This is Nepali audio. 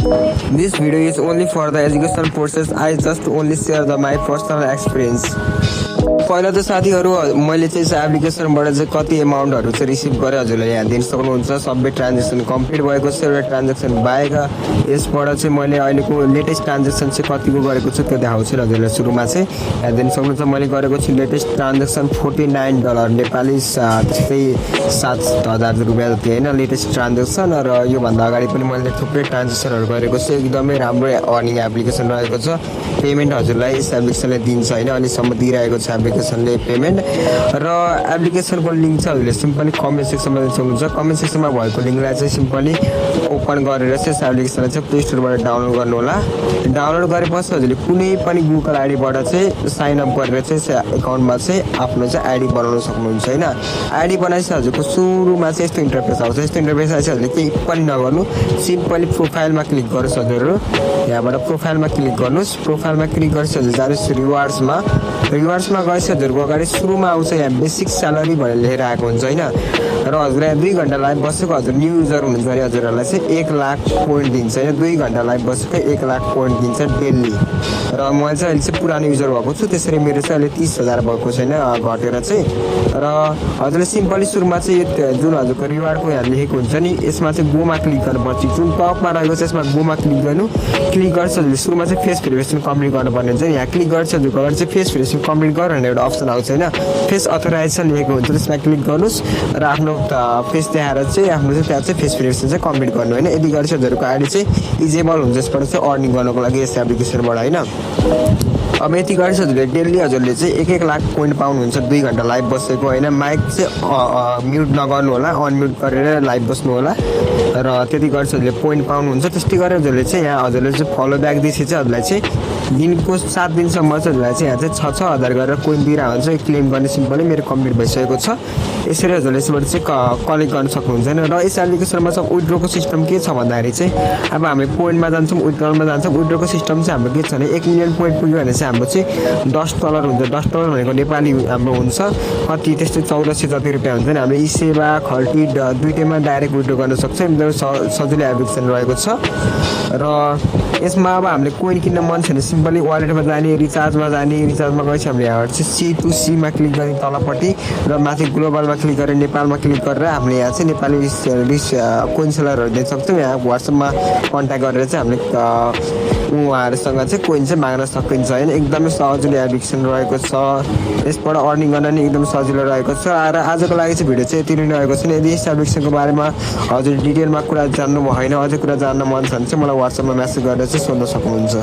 This video is only for the educational process. I just only share my personal experience. पहिला त साथीहरू मैले चाहिँ एप्लिकेसनबाट चाहिँ कति एमाउन्टहरू चाहिँ रिसिभ गरेँ हजुरले यहाँ दिन सक्नुहुन्छ। सबै ट्रान्जेक्सन कम्प्लिट भएको छ। एउटा ट्रान्जेक्सन बाहेक यसबाट चाहिँ मैले अहिलेको लेटेस्ट ट्रान्जेक्सन चाहिँ कतिको गरेको छु त्यो देखाउँछु हजुरले। सुरुमा चाहिँ यहाँ दिन सक्नुहुन्छ मैले गरेको छु लेटेस्ट ट्रान्जेक्सन $49 नेपाली त्यस्तै 7,000 रुपियाँ जति होइन लेटेस्ट ट्रान्जेक्सन। र योभन्दा अगाडि पनि मैले थुप्रै ट्रान्जेक्सनहरू गरेको छु। एकदमै राम्रो अर्निङ एप्लिकेसन रहेको छ। पेमेन्ट हजुरलाई यस एप्लिकेसनले दिन्छ होइन, अहिलेसम्म दिइरहेको छ एप्लिकेसनले पेमेन्ट। र एप्लिकेसनको लिङ्क चाहिँ हजुरले सिम्पली कमेन्ट सेक्सनमा दिन सक्नुहुन्छ। कमेन्ट सेक्सनमा भएको लिङ्कलाई चाहिँ सिम्पली ओपन गरेर चाहिँ यस एप्लिकेसनलाई चाहिँ प्ले स्टोरबाट डाउनलोड गर्नु होला। डाउनलोड गरेपछि हजुरले कुनै पनि गुगल आइडीबाट चाहिँ साइन अप गरेर चाहिँ एकाउन्टमा चाहिँ आफ्नो चाहिँ आइडी बनाउन सक्नुहुन्छ होइन। आइडी बनाएपछि हजुरको सुरुमा चाहिँ यस्तो इन्टरफेस आउँछ। यस्तो इन्टरफेस आएपछि हजुरले केही पनि नगर्नु, सिम्पली प्रोफाइलमा क्लिक गर्नुहोस् हजुरहरू। यहाँबाट प्रोफाइलमा क्लिक गर्नुहोस्। प्रोफाइलमा क्लिक गरेपछि हजुर जानुहोस् रिवार्ड्समा। रिवार्ड्समा गएपछि हजुरको अगाडि सुरुमा आउँछ यहाँ बेसिक स्यालेरी भनेर लेखेर आएको हुन्छ होइन। र हजुरलाई 2 घन्टा लाइभ बसेको हजुर न्यू युजर हुनुहुन्छ भने हजुरहरूलाई चाहिँ 1 लाख पोइन्ट दिन्छ होइन। 2 घन्टा लाइभ बसेको 1 लाख पोइन्ट दिन्छ डेली। र मैले चाहिँ अहिले चाहिँ पुरानो युजर भएको छु, त्यसरी मेरो चाहिँ अहिले 30,000 भएको छैन घटेर चाहिँ। र हजुरले सिम्पली सुरुमा चाहिँ जुन हजुरको रिवार्डको यहाँ लेखेको हुन्छ नि यसमा चाहिँ गोमा क्लिक गर्नुपर्छ। जुन टपमा रहेको छ यसमा गोमा क्लिक गर्नु। क्लिक गर्छ हजुरले सुरुमा चाहिँ फेस भेरिफिकेसन कम्प्लिट गर्नुपर्ने हुन्छ। यहाँ क्लिक गर्छ हजुरको अगाडि चाहिँ फेस भेरिफिकेसन कम्प्लिट गर भनेर एउटा अप्सन आउँछ होइन। फेस अथोराइजेसन लेखेको हुन्छ त्यसमा क्लिक गर्नुहोस् र आफ्नो फेस देखाएर चाहिँ आफ्नो चाहिँ त्यहाँ चाहिँ फेस भेरिफिकेसन चाहिँ कम्प्लिट गर्नु होइन। यदि गरेपछि हजुरको आइडी चाहिँ इजेबल हुन्छ यसबाट चाहिँ अर्निङ गर्नको लागि यस एप्लिकेसनबाट होइन। अब यति गरेपछि हजुरले डेली हजुरले चाहिँ 1 लाख पोइन्ट पाउनुहुन्छ 2 घन्टा लाइभ बसेको होइन। माइक चाहिँ म्युट नगर्नु होला, अनम्युट गरेर लाइभ बस्नु होला। र त्यति गरेपछि हजुरले पोइन्ट पाउनुहुन्छ। त्यस्तै गरेर हजुरले चाहिँ यहाँ हजुरले चाहिँ फलो ब्याक दिएपछि चाहिँ हजुरलाई चाहिँ दिनको 7 दिनसम्म चाहिँ हजुरलाई चाहिँ यहाँ चाहिँ 6,000 गरेर कोइन दिइरहेको हुन्छ। क्लेम गर्ने सिम्पली मेरो कम्प्लिट भइसकेको छ। यसरी हजुरले यसबाट चाहिँ कलेक्ट गर्न सक्नुहुन्छ होइन। र यस एप्लिकेसनमा चाहिँ विथड्रको सिस्टम के छ भन्दाखेरि चाहिँ अब हामी पोइन्टमा जान्छौँ, विथड्रलमा जान्छौँ। विथड्रको सिस्टम चाहिँ हाम्रो के छ भने 1 मिलियन पोइन्ट पुग्यो भने चाहिँ हाम्रो चाहिँ $10 हुन्छ। $10 भनेको नेपाली हाम्रो हुन्छ कति त्यस्तै 1400 जति रुपियाँ हुन्छ नि। हाम्रो सेवा खल्टी दुइटैमा डाइरेक्ट विथड्र गर्न सक्छ। एकदमै सजिलो एप्लिकेसन रहेको छ। र यसमा अब हामीले कोइन किन्न मन छ भने सिम्पली वालेटमा जाने, रिचार्जमा जाने। रिचार्जमा गएपछि हामीले यहाँबाट चाहिँ C2C मा क्लिक गर्ने तलपट्टि र माथि ग्लोबलमा क्लिक गरेर नेपालमा क्लिक गरेर हामीले यहाँ चाहिँ नेपाली कोइन सेलरहरू दिन सक्छौँ। यहाँ वाट्सएपमा कन्ट्याक्ट गरेर चाहिँ हामीले उहाँहरूसँग चाहिँ कोइन चाहिँ माग्न सकिन्छ होइन। एकदमै सजिलो एप्लिकेसन रहेको छ। यसबाट अर्निङ गर्न नि एकदम सजिलो रहेको छ। र आजको लागि चाहिँ भिडियो चाहिँ यति नै रहेको छ। यदि यस एप्लिकेसनको बारेमा हजुर डिटेलमा कुरा जान्नु भएन, अझै कुरा जान्न मन छ भने चाहिँ मलाई वाट्सएपमा मेसेज गरेर चाहिँ सोध्न सक्नुहुन्छ।